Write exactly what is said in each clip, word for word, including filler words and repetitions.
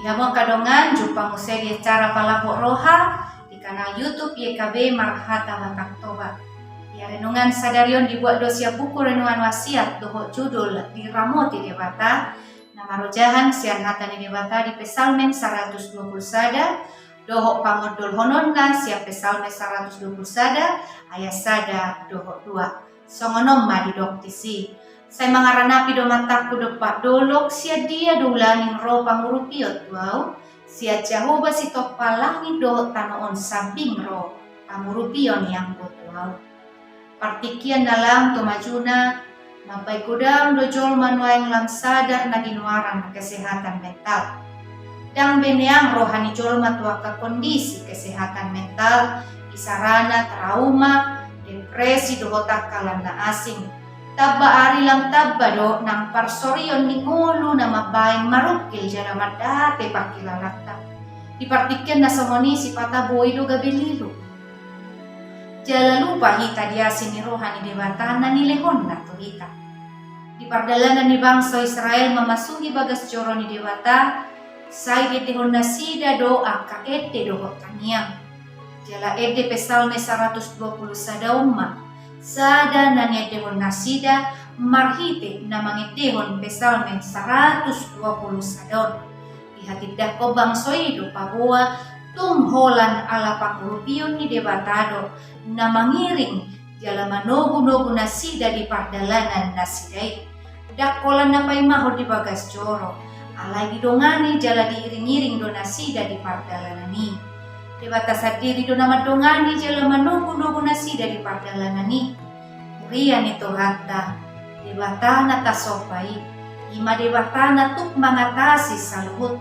Damang angka dongan, jumpa muse di acara Palambok Roha di kanal YouTube Y K B Marhata Batak Toba. Ia renungan sadari on dibuat do sian buku renungan wasiat dohot judul Diramoti Debata, na marojahan sian hata ni Debata di Psalmen saratus dua pulu sada, dohot pangondolhononna sian Psalmen saratus dua pulu sada ayat sada dohot dua. Songon on ma didok disi: Sai mangaranapi do matangku dompak dolok, sian dia do ulangin ro pangurupion tu ahu? Sian Jahowa sitompa langit dohot tano on sambing ro pangurupion ni anggo tu ahu. Partingkian na lam tu majuna, mambahen godang do jolma nuaeng lam sadar na ginoaran kesehatan mental. Ndang beneang roha ni jolma tu angka kondisi kesehatan mental, isarana trauma, depresi dohot angka lan na asing. Tamba ari lam tamba do nang parsorion ni ngolu na mambahen marungkil jala mandate pangkilalanta. Di partingkian na songon i sipata boi do gabe lilu. Jala lupa hita di asi ni roha ni Debata na nilehonna tu hita. Di pardalanan ni bangso Israel mamasuhi bagas joro ni Debata, sai diendehon nasida do angka ende dohot tangiang. Jala ende Psalmen saratus dua pulu sada on ma sada na niendehon nasida marhite na mangendehon Psalmen saratus dua pulu sada on. Dihatindangkon bangso i do paboa tung holan ala pangurupion ni Debata do na mangiring jala manogunogu nasida di pardalanan nasida i. Ndang holan na paimahon di bagas joro, alai didongani jala diiringiring do nasida di pardalanan i. Debata sandiri do na mandongani jala manogunogu nasida di pardalanan i. Huria ni Tuhanta, Debata na tasomba i, i ma Debata na tuk mangatasi saluhut,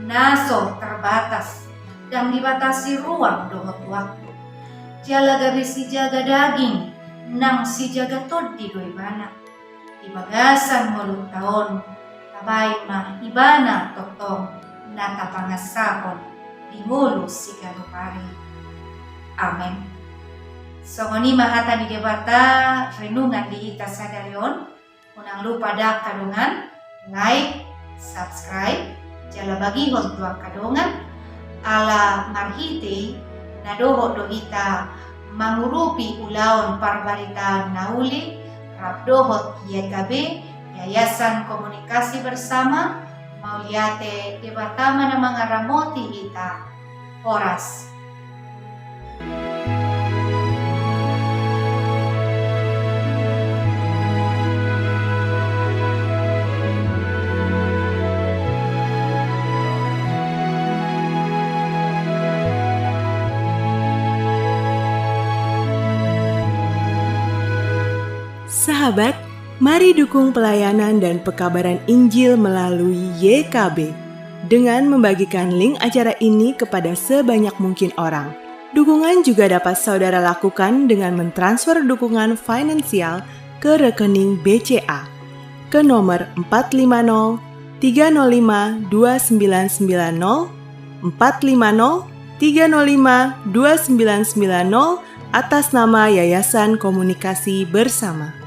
na so terbatas, ndang dibatasi ruang dohot waktu. Jala gabe sijaga daging nang sijaga tondi do Ibana. Di bagasan ngolunta on, tabahen ma Ibana tongtong na tapangasahon di ngolu siganup ari. Amen. Songon i ma hata ni Debata renungan di hita sadari on. Unang lupa da angka dongan like, subscribe, jala bagihon tu angka dongan, ala marhite i na dohot do hita mangurupi ulaon parbaritaan na uli rap dohot Y K B, Yayasan Komunikasi Bersama. Mauliate, Debata ma na mangaramoti hita. Horas. Sahabat, mari dukung pelayanan dan pekabaran Injil melalui Y K B dengan membagikan link acara ini kepada sebanyak mungkin orang. Dukungan juga dapat saudara lakukan dengan mentransfer dukungan finansial ke rekening B C A ke nomor empat lima nol tiga nol lima dua sembilan sembilan nol, empat lima nol tiga nol lima dua sembilan sembilan nol, atas nama Yayasan Komunikasi Bersama.